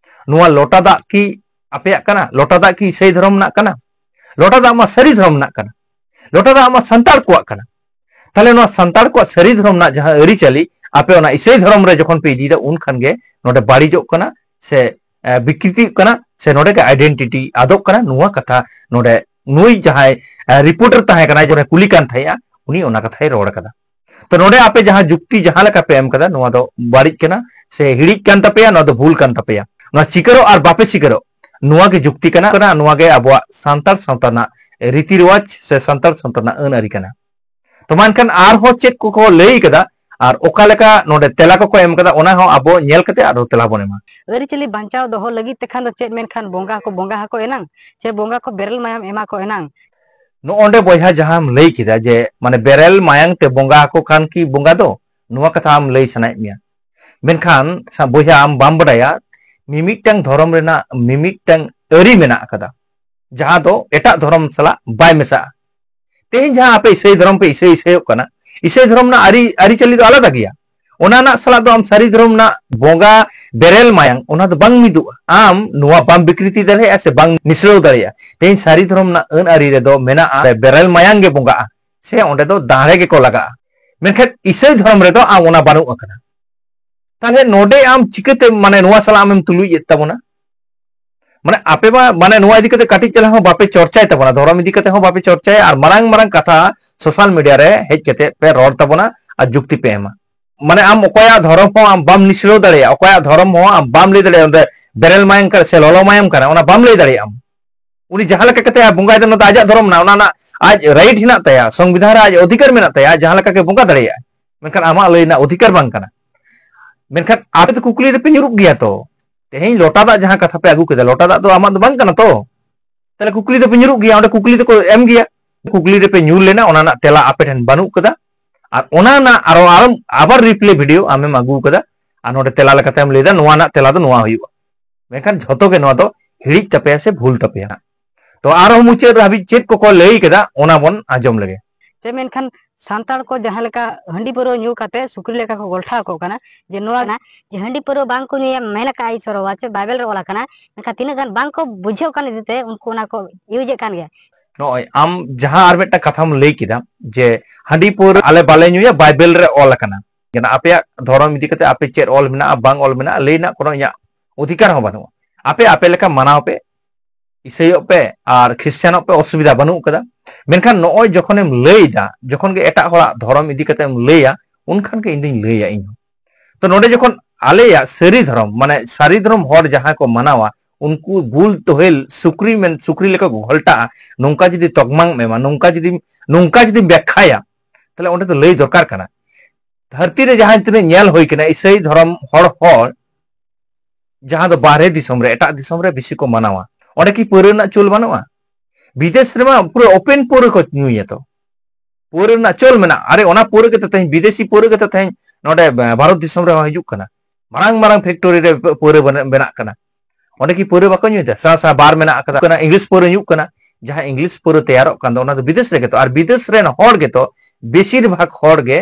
ᱱᱚᱣᱟ ᱞᱚᱴᱟ ᱫᱟᱜ ᱠᱤ ᱟᱯᱮᱭᱟᱜ ᱠᱟᱱᱟ? ᱞᱚᱴᱟ ᱫᱟᱜ ᱠᱤ ᱤᱥᱟᱹᱭ ᱫᱷᱚᱨᱚᱢ ᱨᱮᱱᱟᱜ ᱠᱟᱱᱟ? ᱞᱚᱴᱟ ᱫᱟᱜ ᱢᱟ ᱥᱟᱹᱨᱤ ᱫᱷᱚᱨᱚᱢ ᱨᱮᱱᱟᱜ ᱠᱟᱱᱟ, ᱞᱚᱴᱟ ᱫᱟᱜ ᱢᱟ ᱥᱟᱱᱛᱟᱲ ᱠᱚᱣᱟᱜ ᱠᱟᱱᱟ᱾ ᱛᱟᱦᱞᱮ ᱱᱚᱣᱟ ᱥᱟᱱᱛᱟᱲ ᱠᱚᱣᱟᱜ ᱥᱟᱹᱨᱤ ᱫᱷᱚᱨᱚᱢ ᱨᱮᱱᱟᱜ ᱡᱟᱦᱟᱸ ᱟᱹᱨᱤᱪᱟᱹᱞᱤ ᱟᱯᱮ ᱚᱱᱟ ᱤᱥᱟᱹᱭ ᱫᱷᱚᱨᱚᱢ ᱨᱮ ᱡᱚᱠᱷᱚᱱ ᱯᱮ ᱤᱫᱤᱭᱮᱫᱟ, ᱩᱱ ᱠᱷᱟᱱ ᱜᱮ ᱱᱚᱰᱮ ᱵᱟᱹᱲᱤᱡᱚᱜ ᱠᱟᱱᱟ, ᱥᱮ, ᱮ, ᱵᱤᱠᱨᱤᱛᱤᱜ ᱠᱟᱱᱟ, ᱥᱮ ᱱᱚᱰᱮ ᱜᱮ ᱟᱭᱰᱮᱱᱴᱤᱴᱤ ᱟᱫᱚᱜ ᱠᱟᱱᱟ᱾ ᱱᱚᱣᱟ ᱠᱟᱛᱷᱟ ᱱᱚᱰᱮ ᱱᱩᱭ ᱡᱟᱦᱟᱸᱭ, ᱮ, ᱨᱤᱯᱳᱨᱴᱟᱨ ᱛᱟᱦᱮᱸ ᱠᱟᱱᱟᱭ, ᱡᱟᱦᱟᱸᱭ ᱠᱩᱞᱤ ᱠᱟᱱ ᱛᱟᱦᱮᱸᱜᱼᱟ, ᱩᱱᱤ ᱚᱱᱟ ᱠᱟᱛᱷᱟᱭ ᱨᱚᱲ ᱠᱟᱫᱟ᱾ ᱛᱚ ᱱᱚᱰᱮ ᱟᱯᱮ ᱡᱟᱦᱟᱸ ᱡᱩᱠᱛᱤ ᱡᱟᱦᱟᱸ ᱞᱮᱠᱟ ᱯᱮ ᱮᱢ ᱠᱟᱫᱟ, ᱱᱚᱣᱟ ᱫᱚ ᱵᱟᱹᱲᱤᱡ ᱠᱟᱱᱟ, ᱥᱮ ᱦᱤᱲᱤᱡ ᱠᱟᱱ ᱛᱟᱯᱮᱭᱟ, ᱱᱚᱣᱟ ᱫᱚ ᱵᱷᱩᱞ ᱠᱟᱱ ᱛᱟᱯᱮᱭᱟ᱾ ᱱᱚᱣᱟ ᱥᱤᱠᱟᱹᱨᱚᱜ ᱟᱨ ᱵᱟᱯᱮ ᱥᱤᱠᱟᱹᱨᱚᱜ, ᱱᱚᱣᱟ ᱜᱮ ᱡᱩᱠᱛᱤ ᱠᱟᱱᱟ, ᱱᱚᱣᱟ ᱜᱮ ᱟᱵᱚᱣᱟᱜ ᱥᱟᱱᱛᱟᱲ ᱥᱟᱶᱛᱟ ᱨᱮᱱᱟᱜ ᱨᱤᱛᱤ ᱨᱮᱣᱟᱡᱽ ᱥᱮ ᱥᱟᱱᱛᱟᱲ ᱥᱟᱶᱛᱟ ᱨᱮᱱᱟᱜ ᱟᱹᱱ ᱟᱹᱨᱤ ᱠᱟᱱᱟ᱾ ᱛᱚ ᱢᱟ ᱮᱱᱠᱷᱟᱱ ᱟᱨᱦᱚᱸ ᱪᱮᱫ ᱠᱚᱠᱚ ᱞᱟᱹᱭ ᱠᱟᱫᱟ ᱟᱨ ᱚᱠᱟ ᱞᱮᱠᱟ ᱱᱚᱰᱮ ᱛᱮᱞᱟ ᱠᱚᱠᱚ ᱮᱢ ᱠᱟᱫᱟ, ᱚᱱᱟ ᱦᱚᱸ ᱟᱵᱚ ᱧᱮᱞ ᱠᱟᱛᱮ ᱟᱨᱦᱚᱸ ᱛᱮᱞᱟ ᱵᱚᱱ ᱮᱢᱟ᱾ ᱟᱹᱨᱤᱪᱟᱹᱞᱤ ᱵᱟᱧᱪᱟᱣ ᱫᱚᱦᱚ ᱞᱟᱹᱜᱤᱫ ᱛᱮᱠᱷᱟᱱ ᱫᱚ ᱪᱮᱫ ᱢᱮᱱᱠᱷᱟᱱ ᱵᱚᱸᱜᱟ ᱠᱚ ᱵᱚᱸᱜᱟ ᱟᱠᱚ ᱮᱱᱟᱝ, ᱥᱮ ᱵᱚᱸᱜᱟ ᱠᱚ ᱵᱮᱨᱮᱞ ᱢᱟᱭᱟᱢ ᱮᱢᱟ ᱠᱚ ᱮᱱᱟᱝ? ᱱᱚᱜᱼᱚ ᱱᱚᱰᱮ ᱵᱚᱭᱦᱟ ᱡᱟᱦᱟᱸᱢ ᱞᱟᱹᱭ ᱠᱮᱫᱟ ᱡᱮ ᱢᱟᱱᱮ ᱵᱮᱨᱮᱞ ᱢᱟᱭᱟᱝ ᱛᱮ ᱵᱚᱸᱜᱟ ᱟᱠᱚ ᱠᱷᱟᱱ ᱠᱤ ᱵᱚᱸᱜᱟ ᱫᱚ, ᱱᱚᱣᱟ ᱠᱟᱛᱷᱟ ᱟᱢ ᱞᱟᱹᱭ ᱥᱟᱱᱟᱭᱮᱫ ᱢᱮᱭᱟ᱾ ᱢᱮᱱᱠᱷᱟᱱ ᱥᱟ-, ᱵᱚᱭᱦᱟ ᱟᱢ ᱵᱟᱢ ᱵᱟᱰᱟᱭᱟ, ᱢᱤᱢᱤᱫᱴᱟᱝ ᱫᱷᱚᱨᱚᱢ ᱨᱮᱱᱟᱜ ᱢᱤᱢᱤᱫᱴᱟᱝ ᱟᱹᱨᱤ ᱢᱮᱱᱟᱜ ᱟᱠᱟᱫᱟ, ᱡᱟᱦᱟᱸ ᱫᱚ ᱮᱴᱟᱜ ᱫᱷᱚᱨᱚᱢ ᱥᱟᱞᱟᱜ ᱵᱟᱭ ᱢᱮᱥᱟᱜᱼᱟ᱾ ᱛᱮᱦᱮᱧ ᱡᱟᱦᱟᱸ ᱟᱯᱮ ᱤᱥᱟᱹᱭ ᱫᱷᱚᱨᱚᱢ ᱯᱮ ᱤᱥᱟᱹᱭ ᱤᱥᱟᱹᱭᱚᱜ ᱠᱟᱱᱟ, ᱤᱥᱟᱹᱭ ᱫᱷᱚᱨᱚᱢ ᱨᱮᱱᱟᱜ ᱟᱹᱨᱤ, ᱟᱹᱨᱤᱪᱟᱹᱞᱤ ᱫᱚ ᱟᱞᱟᱫᱟ ᱜᱮᱭᱟ᱾ ᱚᱱᱟ ᱨᱮᱱᱟᱜ ᱥᱟᱞᱟᱜ ᱫᱚ ᱟᱢ ᱥᱟᱹᱨᱤ ᱫᱷᱚᱨᱚᱢ ᱨᱮᱱᱟᱜ ᱵᱚᱸᱜᱟ ᱵᱮᱨᱮᱞ ᱢᱟᱭᱟᱝ, ᱚᱱᱟ ᱫᱚ ᱵᱟᱝ ᱢᱤᱫᱚᱜᱼᱟ᱾ ᱟᱢ ᱱᱚᱣᱟ ᱵᱟᱢ ᱵᱤᱠᱨᱤᱛᱤ ᱫᱟᱲᱮᱭᱟᱜᱼᱟ ᱥᱮ ᱵᱟᱝ ᱱᱤᱥᱲᱟᱹᱣ ᱫᱟᱲᱮᱭᱟᱜᱼᱟ᱾ ᱛᱮᱦᱮᱧ ᱥᱟᱹᱨᱤ ᱫᱷᱚᱨᱚᱢ ᱨᱮᱱᱟᱜ ᱟᱹᱱ ᱟᱹᱨᱤ ᱨᱮᱫᱚ ᱢᱮᱱᱟᱜᱼᱟ, ᱵᱮᱨᱮᱞ ᱢᱟᱭᱟᱝ ᱜᱮ ᱵᱚᱸᱜᱟᱜᱼᱟ, ᱥᱮ ᱚᱸᱰᱮ ᱫᱚ ᱫᱟᱲᱮ ᱜᱮᱠᱚ ᱞᱟᱜᱟᱜᱼᱟ᱾ ᱢᱮᱱᱠᱷᱟᱱ ᱤᱥᱟᱹᱭ ᱫᱷᱚᱨᱚᱢ ᱨᱮᱫᱚ ᱟᱢ ᱚᱱᱟ ᱵᱟᱹᱱᱩᱜ ᱟᱠᱟᱫᱟ᱾ ᱛᱟᱦᱞᱮ ᱱᱚᱰᱮ ᱟᱢ ᱪᱤᱠᱟᱹᱛᱮ, ᱢᱟᱱᱮ, ᱱᱚᱣᱟ ᱥᱟᱞᱟᱜ ᱟᱢᱮᱢ ᱛᱩᱞᱩᱡ ᱮᱫ ᱛᱟᱵᱚᱱᱟ? ᱢᱟᱱᱮ, ᱟᱯᱮ ᱢᱟ, ᱢᱟᱱᱮ, ᱱᱚᱣᱟ ᱤᱫᱤ ᱠᱟᱛᱮ ᱠᱟᱹᱴᱤᱡ ᱪᱟᱞᱟᱝ ᱦᱚᱸ ᱵᱟᱯᱮ ᱪᱚᱨᱪᱟᱭ ᱛᱟᱵᱚᱱᱟ, ᱫᱷᱚᱨᱚᱢ ᱤᱫᱤ ᱠᱟᱛᱮ ᱦᱚᱸ ᱵᱟᱯᱮ ᱪᱚᱨᱪᱟᱭᱟ, ᱟᱨ ᱢᱟᱨᱟᱝ ᱢᱟᱨᱟᱝ ᱠᱟᱛᱷᱟ ᱥᱳᱥᱟᱞ ᱢᱤᱰᱤᱭᱟ ᱨᱮ ᱦᱮᱡ ᱠᱟᱛᱮ ᱯᱮ ᱨᱚᱲ ᱛᱟᱵᱚᱱᱟ ᱟᱨ ᱡᱩᱠᱛᱤ ᱯᱮ ᱮᱢᱟ᱾ ᱢᱟᱱᱮ, ᱟᱢ ᱚᱠᱚᱭᱟᱜ ᱫᱷᱚᱨᱚᱢ ᱦᱚᱸ ᱟᱢ ᱵᱟᱢ ᱱᱤᱥᱲᱟᱹᱣ ᱫᱟᱲᱮᱭᱟᱜᱼᱟ, ᱚᱠᱚᱭᱟᱜ ᱫᱷᱚᱨᱚᱢ ᱦᱚᱸ ᱟᱢ ᱵᱟᱢ ᱞᱟᱹᱭ ᱫᱟᱲᱮᱭᱟᱜᱼᱟ, ᱚᱸᱰᱮ ᱵᱮᱨᱮᱞ ᱢᱟᱭᱟᱢ ᱠᱟᱱᱟ ᱥᱮ ᱞᱚᱞᱚ ᱢᱟᱭᱟᱢ ᱠᱟᱱᱟ, ᱚᱱᱟ ᱵᱟᱢ ᱞᱟᱹᱭ ᱫᱟᱲᱮᱭᱟᱜᱼᱟ ᱟᱢ᱾ ᱩᱱᱤ ᱡᱟᱦᱟᱸ ᱞᱮᱠᱟ ᱠᱟᱛᱮ ᱟᱡ ᱵᱚᱸᱜᱟᱭ ᱫᱟ, ᱚᱱᱟ ᱫᱚ ᱟᱡᱟᱜ ᱫᱷᱚᱨᱚᱢ ᱢᱮᱱᱟᱜᱼᱟ, ᱚᱱᱟ ᱨᱮᱱᱟᱜ ᱟᱡ ᱨᱟᱭᱤᱴ ᱦᱮᱱᱟᱜ ᱛᱟᱭᱟ, ᱥᱚᱝᱵᱤᱫᱷᱟᱱ ᱨᱮ ᱟᱡ ᱚᱫᱷᱤᱠᱟᱨ ᱢᱮᱱᱟᱜ ᱛᱟᱭᱟ, ᱡᱟᱦᱟᱸ ᱞᱮᱠᱟ ᱜᱮ ᱵᱚᱸᱜᱟ ᱫᱟᱲᱮᱭᱟᱜᱼᱟ᱾ ᱢᱮᱱᱠᱷᱟᱱ ᱟᱢᱟᱜ ᱞᱟᱹᱭ ᱨᱮᱱᱟᱜ ᱚᱫᱷᱤᱠᱟᱨ ᱵᱟᱝ ᱠᱟᱱᱟ᱾ ᱢᱮᱱᱠᱷᱟᱱ ᱟᱯᱮ ᱫᱚ ᱠᱩᱠᱞᱤ ᱨᱮᱯᱮ ᱧᱩᱨᱩᱜ ᱜᱮᱭᱟ ᱛᱚ᱾ ᱛᱮᱦᱮᱧ ᱞᱚᱴᱟ ᱫᱟᱜ ᱡᱟᱦᱟᱸ ᱠᱟᱛᱷᱟ ᱯᱮ ᱟᱹᱜᱩ ᱠᱮᱫᱟ, ᱞᱚᱴᱟ ᱫᱟᱜ ᱫᱚ ᱟᱢᱟᱜ ᱫᱚ ᱵᱟᱝ ᱠᱟᱱᱟ ᱛᱚ᱾ ᱛᱟᱦᱞᱮ ᱠᱩᱠᱞᱤ ᱫᱚᱯᱮ ᱧᱩᱨᱩᱜ ᱜᱮᱭᱟ, ᱚᱸᱰᱮ ᱠᱩᱠᱞᱤ ᱫᱚᱠᱚ ᱮᱢ ᱜᱮᱭᱟ᱾ ᱠᱩᱠᱞᱤ ᱨᱮᱯᱮ ᱧᱩᱨ ᱞᱮᱱᱟ, ᱚᱱᱟ ᱨᱮᱱᱟᱜ ᱛᱮᱞᱟ ᱟᱯᱮ ᱴᱷᱮᱱ ᱵᱟᱹᱱᱩᱜ ᱠᱟᱫᱟ᱾ ᱟᱨ ᱚᱱᱟ ᱨᱮᱱᱟᱜ ᱟᱨᱚ, ᱟᱨᱚ ᱟᱵᱟᱨ ᱨᱤᱯᱞᱮ ᱵᱷᱤᱰᱤᱭᱳ ᱟᱢᱮᱢ ᱟᱹᱜᱩ ᱠᱟᱫᱟ, ᱟᱨ ᱱᱚᱰᱮ ᱛᱮᱞᱟ ᱞᱮᱠᱟᱛᱮᱢ ᱞᱟᱹᱭᱫᱟ, ᱱᱚᱣᱟ ᱨᱮᱱᱟᱜ ᱛᱮᱞᱟ ᱫᱚ ᱱᱚᱣᱟ ᱦᱩᱭᱩᱜᱼᱟ᱾ ᱢᱮᱱᱠᱷᱟᱱ ᱡᱷᱚᱛᱚ ᱜᱮ ᱱᱚᱣᱟ ᱫᱚ ᱦᱤᱲᱤᱡ ᱛᱟᱯᱮᱭᱟ ᱥᱮ ᱵᱷᱩᱞ ᱛᱟᱯᱮᱭᱟ᱾ ᱛᱚ ᱟᱨᱦᱚᱸ ᱢᱩᱪᱟᱹᱫ ᱦᱟᱹᱵᱤᱡ ᱪᱮᱫ ᱠᱚᱠᱚ ᱞᱟᱹᱭ ᱠᱟᱫᱟ, ᱚᱱᱟ ᱵᱚᱱ ᱟᱸᱡᱚᱢ ᱞᱮᱜᱮ᱾ ᱥᱮ ᱢᱮᱱᱠᱷᱟᱱ ᱥᱟᱱᱛᱟᱲ ᱠᱚ ᱡᱟᱦᱟᱸ ᱞᱮᱠᱟ ᱦᱟᱺᱰᱤ ᱯᱟᱹᱣᱨᱟᱹ ᱧᱩ ᱠᱟᱛᱮ ᱥᱩᱠᱨᱤ ᱞᱮᱠᱟ ᱠᱚ ᱜᱚᱞᱴᱷᱟᱣ ᱠᱚᱜ ᱠᱟᱱᱟ, ᱡᱮ ᱱᱚᱣᱟ ᱠᱟᱱᱟ ᱡᱮ ᱦᱟᱺᱰᱤ ᱯᱟᱹᱣᱨᱟᱹ ᱵᱟᱝ ᱠᱚ ᱧᱩᱭᱟ, ᱢᱮᱱ ᱟᱠᱟᱫ ᱟᱭ ᱤᱥᱚᱨ ᱵᱟᱵᱟ, ᱪᱮ ᱵᱟᱭᱵᱮᱞ ᱨᱮ ᱚᱞ ᱟᱠᱟᱱᱟ, ᱢᱮᱱᱠᱷᱟᱱ ᱛᱤᱱᱟᱹᱜ ᱜᱟᱱ ᱵᱟᱝ ᱠᱚ ᱵᱩᱡᱷᱟᱹᱣ ᱠᱟᱱ ᱤᱫᱤ ᱛᱮ ᱩᱱᱠᱩ ᱚᱱᱟ ᱠᱚ ᱤᱭᱩᱡᱽ ᱮᱫ ᱠᱟᱱ ᱜᱮᱭᱟ᱾ ᱱᱚᱜᱼᱚᱭ ᱟᱢ ᱡᱟᱦᱟᱸ ᱟᱨ ᱢᱤᱫᱴᱟᱝ ᱠᱟᱛᱷᱟᱢ ᱞᱟᱹᱭ ᱠᱮᱫᱟ, ᱡᱮ ᱦᱟᱺᱰᱤ ᱯᱟᱹᱣᱨᱟᱹ ᱟᱞᱮ ᱵᱟᱞᱮ ᱧᱩᱭᱟ, ᱵᱟᱭᱵᱮᱞ ᱨᱮ ᱚᱞ ᱟᱠᱟᱱᱟ᱾ ᱡᱮ ᱟᱯᱮᱭᱟᱜ ᱫᱷᱚᱨᱚᱢ ᱤᱫᱤ ᱠᱟᱛᱮ ᱟᱯᱮ ᱪᱮᱫ ᱚᱞ ᱢᱮᱱᱟᱜᱼᱟ, ᱵᱟᱝ ᱚᱞ ᱢᱮᱱᱟᱜᱼᱟ, ᱞᱟᱹᱭ ᱨᱮᱱᱟᱜ ᱠᱳᱱᱳ ᱤᱧᱟᱹᱜ ᱚᱫᱷᱤᱠᱟᱨ ᱦᱚᱸ ᱵᱟᱹᱱᱩᱜᱼᱟ᱾ ᱟᱯᱮ ᱟᱯᱮ ᱞᱮᱠᱟ ᱢᱟᱱᱟᱣ ᱯᱮ, ᱤᱥᱟᱹᱭᱚᱜ ᱯᱮ ᱟᱨ ᱠᱷᱨᱤᱥᱪᱟᱱᱚᱜ ᱯᱮ, ᱚᱥᱩᱵᱤᱫᱷᱟ ᱵᱟᱹᱱᱩᱜ ᱠᱟᱫᱟ᱾ ᱢᱮᱱᱠᱷᱟᱱ ᱱᱚᱜᱼᱚᱭ ᱡᱚᱠᱷᱚᱱᱮᱢ ᱞᱟᱹᱭ ᱮᱫᱟ, ᱡᱚᱠᱷᱚᱱ ᱜᱮ ᱮᱴᱟᱜ ᱦᱚᱲᱟᱜ ᱫᱷᱚᱨᱚᱢ ᱤᱫᱤ ᱠᱟᱛᱮᱢ ᱞᱟᱹᱭᱟ, ᱩᱱᱠᱷᱟᱱ ᱜᱮ ᱤᱧ ᱫᱩᱧ ᱞᱟᱹᱭᱟ ᱤᱧ ᱦᱚᱸ᱾ ᱛᱚ ᱱᱚᱰᱮ ᱡᱚᱠᱷᱚᱱ ᱟᱞᱮᱭᱟᱜ ᱥᱟᱹᱨᱤ ᱫᱷᱚᱨᱚᱢ, ᱢᱟᱱᱮ ᱥᱟᱹᱨᱤ ᱫᱷᱚᱨᱚᱢ ᱦᱚᱲ ᱡᱟᱦᱟᱸ ᱠᱚ ᱢᱟᱱᱟᱣᱟ, ᱩᱱᱠᱩ ᱵᱩᱞ ᱛᱚᱦᱮᱞ ᱥᱩᱠᱨᱤ ᱢᱮᱱ, ᱥᱩᱠᱨᱤ ᱞᱮᱠᱟ ᱠᱚ ᱜᱷᱚᱞᱴᱟᱜᱼᱟ, ᱱᱚᱝᱠᱟ ᱡᱩᱫᱤ ᱛᱚᱠᱢᱟᱢ ᱮᱢᱟ, ᱱᱚᱝᱠᱟ ᱡᱩᱫᱤ, ᱱᱚᱝᱠᱟ ᱡᱩᱫᱤᱢ ᱵᱮᱠᱠᱷᱟᱭᱟ, ᱛᱟᱦᱞᱮ ᱚᱸᱰᱮ ᱫᱚ ᱞᱟᱹᱭ ᱫᱚᱨᱠᱟᱨ ᱠᱟᱱᱟ᱾ ᱫᱷᱟᱹᱨᱛᱤ ᱨᱮ ᱡᱟᱦᱟᱸ ᱛᱤᱱᱟᱹᱜ ᱧᱮᱞ ᱦᱩᱭ ᱠᱟᱱᱟ, ᱤᱥᱟᱹᱭ ᱫᱷᱚᱨᱚᱢ ᱦᱚᱲ, ᱦᱚᱲ ᱡᱟᱦᱟᱸ ᱫᱚ ᱵᱟᱦᱨᱮ ᱫᱤᱥᱚᱢ ᱨᱮ, ᱮᱴᱟᱜ ᱫᱤᱥᱚᱢ ᱨᱮ ᱵᱮᱥᱤ ᱠᱚ ᱢᱟᱱᱟᱣᱟ, ᱚᱸᱰᱮ ᱠᱤ ᱯᱟᱹᱣᱨᱟᱹ ᱨᱮᱱᱟᱜ ᱪᱚᱞ ᱵᱟᱹᱱᱩᱜᱼᱟ? ᱵᱤᱫᱮᱥ ᱨᱮᱢᱟ ᱯᱩᱨᱟᱹ ᱳᱯᱮᱱ ᱯᱟᱹᱣᱨᱟᱹ ᱠᱚ ᱧᱩᱭᱟ ᱛᱚ᱾ ᱯᱟᱹᱣᱨᱟᱹ ᱨᱮᱱᱟᱜ ᱪᱚᱞ ᱢᱮᱱᱟᱜᱼᱟ᱾ ᱟᱨᱮ, ᱚᱱᱟ ᱯᱟᱹᱣᱨᱟᱹ ᱜᱮᱛᱚ ᱛᱮᱦᱮᱧ, ᱵᱤᱫᱮᱥᱤ ᱯᱟᱹᱣᱨᱟᱹ ᱜᱮᱛᱚ ᱛᱮᱦᱮᱧ ᱱᱚᱰᱮ, ᱮ, ᱵᱷᱟᱨᱚᱛ ᱫᱤᱥᱚᱢ ᱨᱮᱦᱚᱸ ᱦᱤᱡᱩᱜ ᱠᱟᱱᱟ᱾ ᱢᱟᱨᱟᱝ ᱢᱟᱨᱟᱝ ᱯᱷᱮᱠᱴᱚᱨᱤ ᱨᱮ ᱯᱟᱹ-, ᱯᱟᱹᱣᱨᱟᱹ ᱵᱮᱱ-, ᱵᱮᱱᱟᱜ ᱠᱟᱱᱟ᱾ ᱚᱸᱰᱮ ᱠᱤ ᱯᱟᱹᱣᱨᱟᱹ ᱵᱟᱠᱚ ᱧᱩᱭᱮᱫᱟ? ᱥᱮᱬᱟ ᱥᱮᱬᱟ ᱵᱟᱨ ᱢᱮᱱᱟᱜ ᱟᱠᱟᱫᱟ᱾ ᱚᱱᱟ ᱤᱝᱞᱤᱥ ᱯᱟᱹᱣᱨᱟᱹ ᱧᱩᱜ ᱠᱟᱱᱟ᱾ ᱡᱟᱦᱟᱸ ᱤᱝᱞᱤᱥ ᱯᱟᱹᱣᱨᱟᱹ ᱛᱮᱭᱟᱨᱚᱜ ᱠᱟᱱ ᱫᱚ, ᱚᱱᱟ ᱫᱚ ᱵᱤᱫᱮᱥ ᱨᱮᱜᱮ ᱛᱚ᱾ ᱟᱨ ᱵᱤᱫᱮᱥ ᱨᱮᱱ ᱦᱚᱲ ᱜᱮᱛᱚ, ᱵᱮᱥᱤᱨ ᱵᱷᱟᱜᱽ ᱦᱚᱲ ᱜᱮ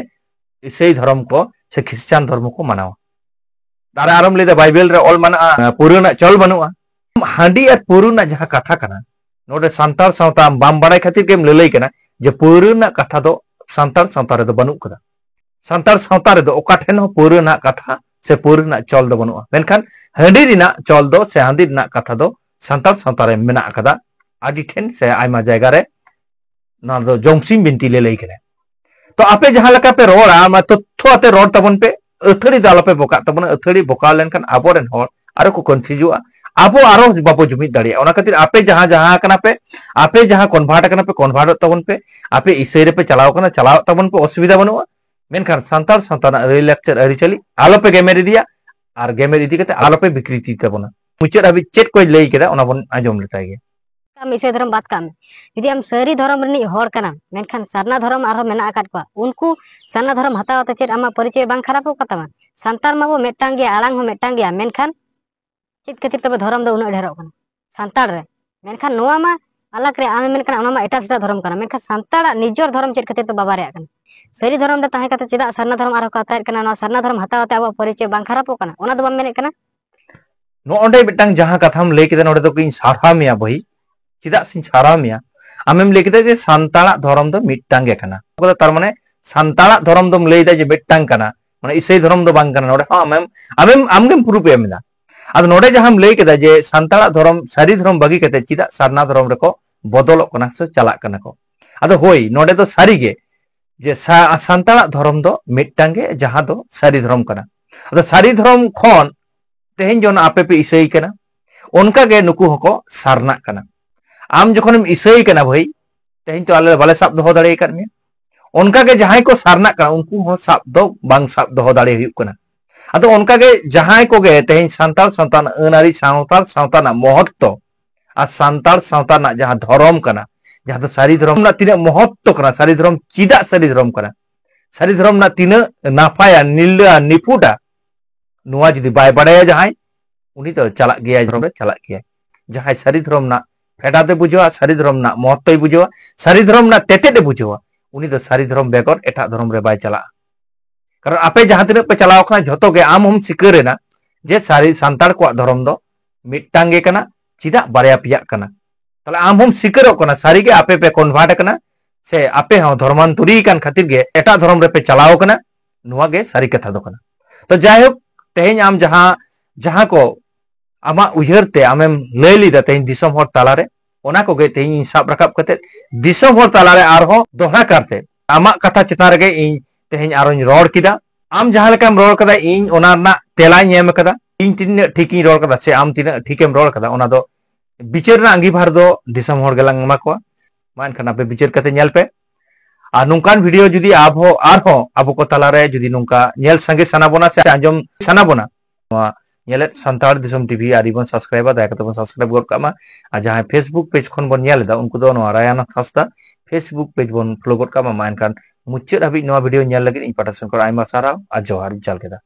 ᱤᱥᱟᱹᱭ ᱫᱷᱚᱨᱚᱢ ᱠᱚ ᱥᱮ ᱠᱷᱨᱤᱥᱪᱟᱱ ᱫᱷᱚᱨᱢᱚ ᱠᱚ ᱢᱟᱱᱟᱣᱟ᱾ ᱟᱨ ᱟᱨᱚᱢ ᱞᱟᱹᱭᱫᱟ ᱵᱟᱭᱵᱮᱞ ᱨᱮ ᱚᱞ ᱢᱮᱱᱟᱜᱼᱟ, ᱯᱟᱹᱣᱨᱟᱹ ᱨᱮᱱᱟᱜ ᱪᱚᱞ ᱵᱟᱹᱱᱩᱜᱼᱟ᱾ ᱦᱟᱺᱰᱤ ᱟᱨ ᱯᱟᱹᱣᱨᱟᱹ ᱨᱮᱱᱟᱜ ᱡᱟᱦᱟᱸ ᱠᱟᱛᱷᱟ ᱠᱟᱱᱟ, ᱱᱚᱰᱮ ᱥᱟᱱᱛᱟᱲ ᱥᱟᱶᱛᱟ ᱟᱢ ᱵᱟᱢ ᱵᱟᱲᱟᱭ ᱠᱷᱟᱹᱛᱤᱨ ᱜᱮᱢ ᱞᱟᱹᱞᱟᱹᱭ ᱠᱟᱱᱟ ᱡᱮ ᱯᱟᱹᱣᱨᱟᱹ ᱨᱮᱱᱟᱜ ᱠᱟᱛᱷᱟ ᱫᱚ ᱥᱟᱱᱛᱟᱲ ᱥᱟᱶᱛᱟ ᱨᱮᱫᱚ ᱵᱟᱹᱱᱩᱜ ᱠᱟᱫᱟ᱾ ᱥᱟᱱᱛᱟᱲ ᱥᱟᱶᱛᱟ ᱨᱮᱫᱚ ᱚᱠᱟ ᱴᱷᱮᱱ ᱦᱚᱸ ᱯᱟᱹᱣᱨᱟᱹ ᱨᱮᱱᱟᱜ ᱠᱟᱛᱷᱟ ᱥᱮ ᱯᱟᱹᱣᱨᱟᱹ ᱨᱮᱱᱟᱜ ᱪᱚᱞ ᱫᱚ ᱵᱟᱹᱱᱩᱜᱼᱟ, ᱢᱮᱱᱠᱷᱟᱱ ᱦᱟᱺᱰᱤ ᱨᱮᱱᱟᱜ ᱪᱚᱞ ᱫᱚ ᱥᱮ ᱦᱟᱺᱰᱤ ᱨᱮᱱᱟᱜ ᱠᱟᱛᱷᱟ ᱫᱚ ᱥᱟᱱᱛᱟᱲ ᱥᱟᱶᱛᱟ ᱨᱮ ᱢᱮᱱᱟᱜ ᱟᱠᱟᱫᱟ ᱟᱹᱰᱤ ᱴᱷᱮᱱ ᱥᱮ ᱟᱭᱢᱟ ᱡᱟᱭᱜᱟ ᱨᱮ᱾ ᱱᱚᱣᱟ ᱫᱚ ᱡᱚᱢᱥᱤᱢ ᱵᱤᱱᱛᱤ ᱞᱟᱹᱞᱟᱹᱭ ᱠᱟᱱᱟ᱾ ᱛᱚ ᱟᱯᱮ ᱡᱟᱦᱟᱸ ᱞᱮᱠᱟ ᱯᱮ ᱨᱚᱲᱟ, ᱚᱱᱟ ᱛᱚᱛᱛᱷᱚ ᱟᱛᱮ ᱨᱚᱲ ᱛᱟᱵᱚᱱ ᱯᱮ, ᱟᱹᱛᱷᱟᱹᱲᱤ ᱫᱚ ᱟᱞᱚᱯᱮ ᱵᱚᱠᱟᱜ ᱛᱟᱵᱚᱱᱟ᱾ ᱟᱹᱛᱷᱟᱹᱲᱤ ᱵᱚᱠᱟ ᱞᱮᱱᱠᱷᱟᱱ ᱟᱵᱚᱨᱮᱱ ᱦᱚᱲ ᱟᱨᱚ ᱠᱚ ᱠᱚᱱᱯᱷᱤᱭᱩᱡᱚᱜᱼᱟ, ᱟᱵᱚ ᱟᱨᱚ ᱵᱟᱵᱚ ᱡᱩᱢᱤᱫ ᱫᱟᱲᱮᱭᱟᱜᱼᱟ᱾ ᱚᱱᱟ ᱠᱷᱟᱹᱛᱤᱨ ᱟᱯᱮ ᱡᱟᱦᱟᱸ ᱡᱟᱦᱟᱸ ᱠᱟᱱᱟ ᱯᱮ, ᱟᱯᱮ ᱡᱟᱦᱟᱸ ᱠᱚᱱᱵᱷᱟᱨᱴ ᱠᱟᱱᱟ ᱯᱮ, ᱠᱚᱱᱵᱷᱟᱨᱴᱚᱜ ᱛᱟᱵᱚᱱ ᱯᱮ᱾ ᱟᱯᱮ ᱤᱥᱟᱹᱭ ᱨᱮᱯᱮ ᱪᱟᱞᱟᱣ ᱠᱟᱱᱟ, ᱪᱟᱞᱟᱣᱚᱜ ᱛᱟᱵᱚᱱ ᱯᱮ, ᱚᱥᱩᱵᱤᱫᱷᱟ ᱵᱟᱹᱱᱩᱜᱼᱟ᱾ ᱢᱮᱱᱠᱷᱟᱱ ᱥᱟᱱᱛᱟᱲ ᱥᱟᱶᱛᱟ ᱨᱮᱱᱟᱜ ᱞᱟᱹᱭ ᱞᱟᱠᱪᱟᱨ ᱟᱹᱨᱤᱪᱟᱹᱞᱤ ᱟᱞᱚᱯᱮ ᱜᱮᱢᱮᱨ ᱤᱫᱤᱭᱟ, ᱟᱨ ᱜᱮᱢᱮᱨ ᱤᱫᱤ ᱠᱟᱛᱮ ᱟᱞᱚᱯᱮ ᱵᱤᱠᱨᱤᱛᱤ ᱛᱟᱵᱚᱱᱟ᱾ ᱢᱩᱪᱟᱹᱫ ᱦᱟᱹᱵᱤᱡ ᱪᱮᱫ ᱠᱚᱭ ᱞᱟᱹᱭ ᱠᱮᱫᱟ, ᱚᱱᱟ ᱵᱚᱱ ᱟᱸᱡᱚᱢ ᱞᱮᱛᱟᱭ ᱜᱮ᱾ ᱠᱟᱜ ᱢᱮ, ᱤᱥᱟᱹᱭ ᱫᱷᱚᱨᱚᱢ ᱵᱟᱫ ᱠᱟᱜ ᱢᱮ᱾ ᱡᱩᱫᱤ ᱟᱢ ᱥᱟᱹᱨᱤ ᱫᱷᱚᱨᱚᱢ ᱨᱤᱱᱤᱡ ᱦᱚᱲ ᱠᱟᱱᱟᱢ, ᱢᱮᱱᱠᱷᱟᱱ ᱥᱟᱨᱱᱟ ᱫᱷᱚᱨᱚᱢ ᱟᱨᱦᱚᱸ ᱢᱮᱱᱟᱜ ᱟᱠᱟᱫ ᱠᱚᱣᱟ, ᱩᱱᱠᱩ ᱥᱟᱨᱱᱟ ᱫᱷᱚᱨᱚᱢ ᱦᱟᱛᱟᱣ ᱠᱟᱛᱮ ᱪᱮᱫ ᱟᱢᱟᱜ ᱯᱚᱨᱤᱪᱚᱭ ᱵᱟᱝ ᱠᱷᱟᱨᱟᱯᱚᱜ ᱠᱟᱱ ᱛᱟᱢᱟ? ᱥᱟᱱᱛᱟᱲ ᱢᱟᱵᱚ ᱢᱤᱫᱴᱟᱝ ᱜᱮᱭᱟ, ᱟᱲᱟᱝ ᱦᱚᱸ ᱢᱤᱫᱴᱟᱝ ᱜᱮᱭᱟ, ᱢᱮᱱᱠᱷᱟᱱ ᱪᱮᱫ ᱠᱷᱟᱹᱛᱤᱨ ᱛᱚᱵᱮ ᱫᱷᱚᱨᱚᱢ ᱫᱚ ᱩᱱᱟᱹᱜ ᱰᱷᱮᱨᱚᱜ ᱠᱟᱱᱟ ᱥᱟᱱᱛᱟᱲ ᱨᱮ? ᱢᱮᱱᱠᱷᱟᱱ ᱱᱚᱣᱟ ᱢᱟ ᱟᱞᱟᱜᱽ ᱨᱮ, ᱟᱢᱮᱢ ᱢᱮᱱ ᱠᱟᱱᱟ ᱚᱱᱟ ᱢᱟ ᱮᱴᱟᱜ ᱥᱮᱫᱟᱜ ᱫᱷᱚᱨᱚᱢ ᱠᱟᱱᱟ, ᱢᱮᱱᱠᱷᱟᱱ ᱥᱟᱱᱛᱟᱲᱟᱜ ᱱᱤᱡᱚᱨ ᱫᱷᱚᱨᱚᱢ ᱪᱮᱫ ᱠᱷᱟᱹᱛᱤᱨ ᱛᱮ ᱵᱟᱵᱟ ᱨᱮᱭᱟᱜ ᱠᱟᱱᱟ? ᱥᱟᱹᱨᱤ ᱫᱷᱚᱨᱚᱢ ᱨᱮ ᱛᱟᱦᱮᱸ ᱠᱟᱛᱮ ᱪᱮᱫᱟᱜ ᱥᱟᱨᱱᱟ ᱫᱷᱚᱨᱚᱢ ᱟᱨᱦᱚᱸ ᱠᱚ ᱟᱛᱟᱭᱮᱫ ᱠᱟᱱᱟ? ᱱᱚᱣᱟ ᱥᱟᱨᱱᱟ ᱫᱷᱚᱨᱚᱢ ᱦᱟᱛᱟᱣ ᱠᱟᱛᱮ ᱟᱵᱚᱣᱟᱜ ᱯᱚᱨᱤᱪᱚᱭ ᱵᱟᱝ ᱠᱷᱟᱨᱟᱯᱚᱜ ᱠᱟᱱᱟ, ᱚᱱᱟ ᱫᱚ ᱵᱟᱢ ᱢᱮᱱᱮᱫ ᱠᱟᱱᱟ? ᱱᱚᱜᱼᱚ ᱱᱚᱰᱮ ᱢᱤᱫᱴᱟᱝ ᱡᱟᱦᱟᱸ ᱠᱟᱛᱷᱟᱢ ᱞᱟᱹᱭ ᱠᱮᱫᱟ, ᱱᱚᱰᱮ ᱫᱚ ᱤᱧ ᱥᱟᱨᱦᱟᱣ ᱢᱮᱭᱟ ᱵᱷᱟᱹᱭ᱾ ᱪᱮᱫᱟᱜ ᱥᱮᱧ ᱥᱟᱨᱦᱟᱣ ᱢᱮᱭᱟ? ᱟᱢᱮᱢ ᱞᱟᱹᱭ ᱠᱮᱫᱟ ᱡᱮ ᱥᱟᱱᱛᱟᱲᱟᱜ ᱫᱷᱚᱨᱚᱢ ᱫᱚ ᱢᱤᱫᱴᱟᱝ ᱜᱮ ᱠᱟᱱᱟ᱾ ᱛᱟᱨ ᱢᱟᱱᱮ ᱥᱟᱱᱛᱟᱲᱟᱜ ᱫᱷᱚᱨᱚᱢ ᱫᱚᱢ ᱞᱟᱹᱭ ᱮᱫᱟ ᱡᱮ ᱢᱤᱫᱴᱟᱝ ᱠᱟᱱᱟ, ᱢᱟᱱᱮ ᱤᱥᱟᱹᱭ ᱫᱷᱚᱨᱚᱢ ᱫᱚ ᱵᱟᱝ ᱠᱟᱱᱟ᱾ ᱱᱚᱰᱮ ᱦᱚᱸ ᱟᱢᱮᱢ, ᱟᱢᱜᱮᱢ ᱯᱨᱩᱯᱷ ᱮᱢ ᱮᱫᱟ᱾ ᱟᱫᱚ ᱱᱚᱰᱮ ᱡᱟᱦᱟᱸᱢ ᱞᱟᱹᱭ ᱠᱮᱫᱟ ᱡᱮ ᱥᱟᱱᱛᱟᱲᱟᱜ ᱫᱷᱚᱨᱚᱢ, ᱥᱟᱹᱨᱤ ᱫᱷᱚᱨᱚᱢ ᱵᱟᱹᱜᱤ ᱠᱟᱛᱮ ᱪᱮᱫᱟᱜ ᱥᱟᱨᱱᱟ ᱫᱷᱚᱨᱚᱢ ᱨᱮᱠᱚ ᱵᱚᱫᱚᱞᱚᱜ ᱠᱟᱱᱟ ᱥᱮ ᱪᱟᱞᱟᱜ ᱠᱟᱱᱟ ᱠᱚ? ᱟᱫᱚ ᱦᱳᱭ, ᱱᱚᱰᱮ ᱫᱚ ᱥᱟᱹᱨᱤ ᱜᱮ ᱡᱮ ᱥᱟ-, ᱥᱟᱱᱛᱟᱲᱟᱜ ᱫᱷᱚᱨᱚᱢ ᱫᱚ ᱢᱤᱫᱴᱟᱝ ᱜᱮ, ᱡᱟᱦᱟᱸ ᱫᱚ ᱥᱟᱹᱨᱤ ᱫᱷᱚᱨᱚᱢ ᱠᱟᱱᱟ᱾ ᱟᱫᱚ ᱥᱟᱹᱨᱤ ᱫᱷᱚᱨᱚᱢ ᱠᱷᱚᱱ ᱛᱮᱦᱮᱧ ᱡᱮᱢᱚᱱ ᱟᱯᱮ ᱯᱮ ᱤᱥᱟᱹᱭ ᱠᱟᱱᱟ, ᱚᱱᱠᱟ ᱜᱮ ᱱᱩᱠᱩ ᱦᱚᱸᱠᱚ ᱥᱟᱨᱱᱟᱜ ᱠᱟᱱᱟ᱾ ᱟᱢ ᱡᱚᱠᱷᱚᱱᱮᱢ ᱤᱥᱟᱹᱭ ᱠᱟᱱᱟ ᱵᱷᱟᱹᱭ, ᱛᱮᱦᱮᱧ ᱛᱚ ᱟᱞᱮ ᱵᱟᱞᱮ ᱥᱟᱵ ᱫᱚᱦᱚ ᱫᱟᱲᱮ ᱟᱠᱟᱫ ᱢᱮᱭᱟ᱾ ᱚᱱᱠᱟ ᱜᱮ ᱡᱟᱦᱟᱸᱭ ᱠᱚ ᱥᱟᱨᱱᱟᱜ ᱠᱟᱱᱟ, ᱩᱱᱠᱩ ᱦᱚᱸ ᱥᱟᱵ ᱫᱚ ᱵᱟᱝ ᱥᱟᱵ ᱫᱚᱦᱚ ᱫᱟᱲᱮ ᱦᱩᱭᱩᱜ ᱠᱟᱱᱟ᱾ ᱟᱫᱚ ᱚᱱᱠᱟ ᱜᱮ ᱡᱟᱦᱟᱸᱭ ᱠᱚᱜᱮ ᱛᱮᱦᱮᱧ ᱥᱟᱱᱛᱟᱲ ᱥᱟᱶᱛᱟ ᱨᱮᱱᱟᱜ ᱟᱹᱱ ᱟᱹᱨᱤ, ᱥᱟᱱᱛᱟᱲ ᱥᱟᱶᱛᱟ ᱨᱮᱱᱟᱜ ᱢᱚᱦᱚᱛᱛᱚ ᱟᱨ ᱥᱟᱱᱛᱟᱲ ᱥᱟᱶᱛᱟ ᱨᱮᱱᱟᱜ ᱡᱟᱦᱟᱸ ᱫᱷᱚᱨᱚᱢ ᱠᱟᱱᱟ, ᱡᱟᱦᱟᱸ ᱫᱚ ᱥᱟᱹᱨᱤ ᱫᱷᱚᱨᱚᱢ ᱨᱮᱱᱟᱜ ᱛᱤᱱᱟᱹᱜ ᱢᱚᱦᱚᱛᱛᱚ ᱠᱟᱱᱟ, ᱥᱟᱹᱨᱤ ᱫᱷᱚᱨᱚᱢ ᱪᱮᱫᱟᱜ ᱥᱟᱹᱨᱤ ᱫᱷᱚᱨᱚᱢ ᱠᱟᱱᱟ, ᱥᱟᱹᱨᱤ ᱫᱷᱚᱨᱚᱢ ᱨᱮᱱᱟᱜ ᱛᱤᱱᱟᱹᱜ ᱱᱟᱯᱟᱭᱟ, ᱱᱤᱨᱞᱟᱹ ᱟᱨ ᱱᱤᱯᱷᱩᱴᱟ, ᱱᱚᱣᱟ ᱡᱩᱫᱤ ᱵᱟᱭ ᱵᱟᱲᱟᱭᱟ ᱡᱟᱦᱟᱸᱭ, ᱩᱱᱤ ᱫᱚ ᱪᱟᱞᱟᱜ ᱜᱮᱭᱟᱭ, ᱫᱷᱚᱨᱚᱢ ᱨᱮ ᱪᱟᱞᱟᱜ ᱜᱮᱭᱟᱭ᱾ ᱡᱟᱦᱟᱸᱭ ᱥᱟᱹᱨᱤ ᱫᱷᱚᱨᱚᱢ ᱨᱮᱱᱟᱜ ᱯᱷᱮᱰᱟᱛ ᱮ ᱵᱩᱡᱷᱟᱹᱣᱟ, ᱥᱟᱹᱨᱤ ᱫᱷᱚᱨᱚᱢ ᱨᱮᱱᱟᱜ ᱢᱚᱦᱚᱛᱛᱚᱭ ᱵᱩᱡᱷᱟᱹᱣᱟ, ᱥᱟᱹᱨᱤ ᱫᱷᱚᱨᱚᱢ ᱨᱮᱱᱟᱜ ᱛᱮᱛᱮᱫ ᱮ ᱵᱩᱡᱷᱟᱹᱣᱟ, ᱩᱱᱤ ᱫᱚ ᱥᱟᱹᱨᱤ ᱫᱷᱚᱨᱚᱢ ᱵᱮᱜᱚᱨ ᱮᱴᱟᱜ ᱫᱷᱚᱨᱚᱢ ᱨᱮ ᱵᱟᱭ ᱪᱟᱞᱟᱜᱼᱟ᱾ ᱠᱟᱨᱚᱱ ᱟᱯᱮ ᱡᱟᱦᱟᱸ ᱛᱤᱱᱟᱹᱜ ᱯᱮ ᱪᱟᱞᱟᱣ ᱠᱟᱱᱟ, ᱡᱷᱚᱛᱚ ᱜᱮ ᱟᱢ ᱦᱚᱸᱢ ᱥᱤᱠᱟᱹᱨ ᱮᱱᱟ ᱡᱮ ᱥᱟᱹᱨᱤ ᱥᱟᱱᱛᱟᱲ ᱠᱚᱣᱟᱜ ᱫᱷᱚᱨᱚᱢ ᱫᱚ ᱢᱤᱫᱴᱟᱝ ᱜᱮ ᱠᱟᱱᱟ, ᱪᱮᱫᱟᱜ ᱵᱟᱨᱭᱟ ᱯᱮᱭᱟᱜ ᱠᱟᱱᱟ? ᱛᱟᱦᱞᱮ ᱟᱢ ᱦᱚᱸᱢ ᱥᱤᱠᱟᱹᱨᱚᱜ ᱠᱟᱱᱟ, ᱥᱟᱹᱨᱤ ᱜᱮ ᱟᱯᱮ ᱯᱮ ᱠᱚᱱᱵᱷᱟᱨᱴ ᱟᱠᱟᱱᱟ, ᱥᱮ ᱟᱯᱮ ᱦᱚᱸ ᱫᱷᱚᱨᱢᱟᱱᱛᱚᱨᱤ ᱟᱠᱟᱱ ᱠᱷᱟᱹᱛᱤᱨ ᱜᱮ ᱮᱴᱟᱜ ᱫᱷᱚᱨᱚᱢ ᱨᱮᱯᱮ ᱪᱟᱞᱟᱣ ᱟᱠᱟᱱᱟ? ᱱᱚᱣᱟ ᱜᱮ ᱥᱟᱹᱨᱤ ᱠᱟᱛᱷᱟ ᱫᱚ ᱠᱟᱱᱟ᱾ ᱛᱚ ᱡᱟᱭᱦᱳᱠ, ᱛᱮᱦᱮᱧ ᱟᱢ ᱡᱟᱦᱟᱸ ᱡᱟᱦᱟᱸ ᱠᱚ ᱟᱢᱟᱜ ᱩᱭᱦᱟᱹᱨ ᱛᱮ ᱟᱢᱮᱢ ᱞᱟᱹᱭ ᱞᱮᱫᱟ ᱛᱮᱦᱮᱧ ᱫᱤᱥᱚᱢ ᱦᱚᱲ ᱛᱟᱞᱟᱨᱮ, ᱚᱱᱟ ᱠᱚᱜᱮ ᱛᱮᱦᱮᱧ ᱤᱧ ᱥᱟᱵ ᱨᱟᱠᱟᱵ ᱠᱟᱛᱮ ᱫᱤᱥᱚᱢ ᱦᱚᱲ ᱛᱟᱞᱟᱨᱮ ᱟᱨᱦᱚᱸ ᱫᱚᱦᱲᱟ ᱠᱟᱨᱛᱮ ᱟᱢᱟᱜ ᱠᱟᱛᱷᱟ ᱪᱮᱛᱟᱱ ᱨᱮᱜᱮ ᱤᱧ ᱛᱮᱦᱮᱧ ᱟᱨᱚᱧ ᱨᱚᱲ ᱠᱮᱫᱟ᱾ ᱟᱢ ᱡᱟᱦᱟᱸ ᱞᱮᱠᱟᱢ ᱨᱚᱲ ᱠᱟᱫᱟ, ᱤᱧ ᱚᱱᱟ ᱨᱮᱱᱟᱜ ᱛᱮᱞᱟᱧ ᱮᱢ ᱠᱟᱫᱟ᱾ ᱤᱧ ᱛᱤᱱᱟᱹᱜ ᱴᱷᱤᱠᱤᱧ ᱨᱚᱲ ᱠᱟᱫᱟ ᱥᱮ ᱟᱢ ᱛᱤᱱᱟᱹᱜ ᱴᱷᱤᱠᱮᱢ ᱨᱚᱲ ᱠᱟᱫᱟ, ᱚᱱᱟ ᱫᱚ ᱵᱤᱪᱟᱹᱨ ᱨᱮᱱᱟᱜ ᱟᱸᱜᱤᱵᱷᱟᱨ ᱫᱚ ᱫᱤᱥᱚᱢ ᱦᱚᱲ ᱜᱮᱞᱟᱝ ᱮᱢᱟ ᱠᱚᱣᱟ᱾ ᱢᱟ ᱮᱱᱠᱷᱟᱱ ᱟᱯᱮ ᱵᱤᱪᱟᱹᱨ ᱠᱟᱛᱮ ᱧᱮᱞ ᱯᱮ᱾ ᱟᱨ ᱱᱚᱝᱠᱟᱱ ᱵᱷᱤᱰᱤᱭᱳ ᱡᱩᱫᱤ ᱟᱵᱚ ᱟᱨᱦᱚᱸ ᱟᱵᱚ ᱠᱚ ᱛᱟᱞᱟᱨᱮ ᱡᱩᱫᱤ ᱱᱚᱝᱠᱟ ᱧᱮᱞ ᱥᱟᱸᱜᱮ ᱥᱟᱱᱟ ᱵᱚᱱᱟ ᱥᱮ ᱟᱸᱡᱚᱢ ᱥᱟᱱᱟ ᱵᱚᱱᱟ, ᱱᱚᱣᱟ ᱧᱮᱞᱮᱫ ᱥᱟᱱᱛᱟᱲ ᱫᱤᱥᱚᱢ ᱴᱤᱵᱷᱤ ᱟᱹᱰᱤ ᱵᱚᱱ ᱥᱟᱵᱥᱠᱨᱟᱭᱵᱟ, ᱫᱟᱭᱟ ᱠᱟᱛᱮ ᱵᱚᱱ ᱥᱟᱵᱥᱠᱨᱟᱭᱵ ᱜᱚᱫ ᱠᱟᱜ ᱢᱟ᱾ ᱟᱨ ᱡᱟᱦᱟᱸᱭ ᱯᱷᱮᱥᱵᱩᱠ ᱯᱮᱡᱽ ᱠᱷᱚᱱ ᱵᱚᱱ ᱧᱮᱞ ᱮᱫᱟ, ᱩᱱᱠᱩ ᱫᱚ ᱱᱚᱣᱟ ᱨᱟᱭᱟᱱᱟᱛᱷ ᱦᱟᱸᱥᱫᱟ ᱯᱷᱮᱥᱵᱩᱠ ᱯᱮᱡᱽ ᱵᱚᱱ ᱯᱷᱚᱞᱳ ᱜᱚᱫ ᱠᱟᱜ ᱢᱟ᱾ ᱢᱟ ᱮᱱᱠᱷᱟᱱ ᱢᱩᱪᱟᱹᱫ ᱦᱟᱹᱵᱤᱡ ᱱᱚᱣᱟ ᱵᱷᱤᱰᱤᱭᱳ ᱧᱮᱞ ᱞᱟᱹᱜᱤᱫ ᱤᱧ ᱯᱟᱦᱴᱟ ᱥᱮᱱ ᱠᱷᱚᱱ ᱟᱭᱢᱟ ᱥᱟᱨᱦᱟᱣ ᱟᱨ ᱡᱚᱦᱟᱨ ᱤᱧ ᱪᱟᱞ ᱠᱮᱫᱟ᱾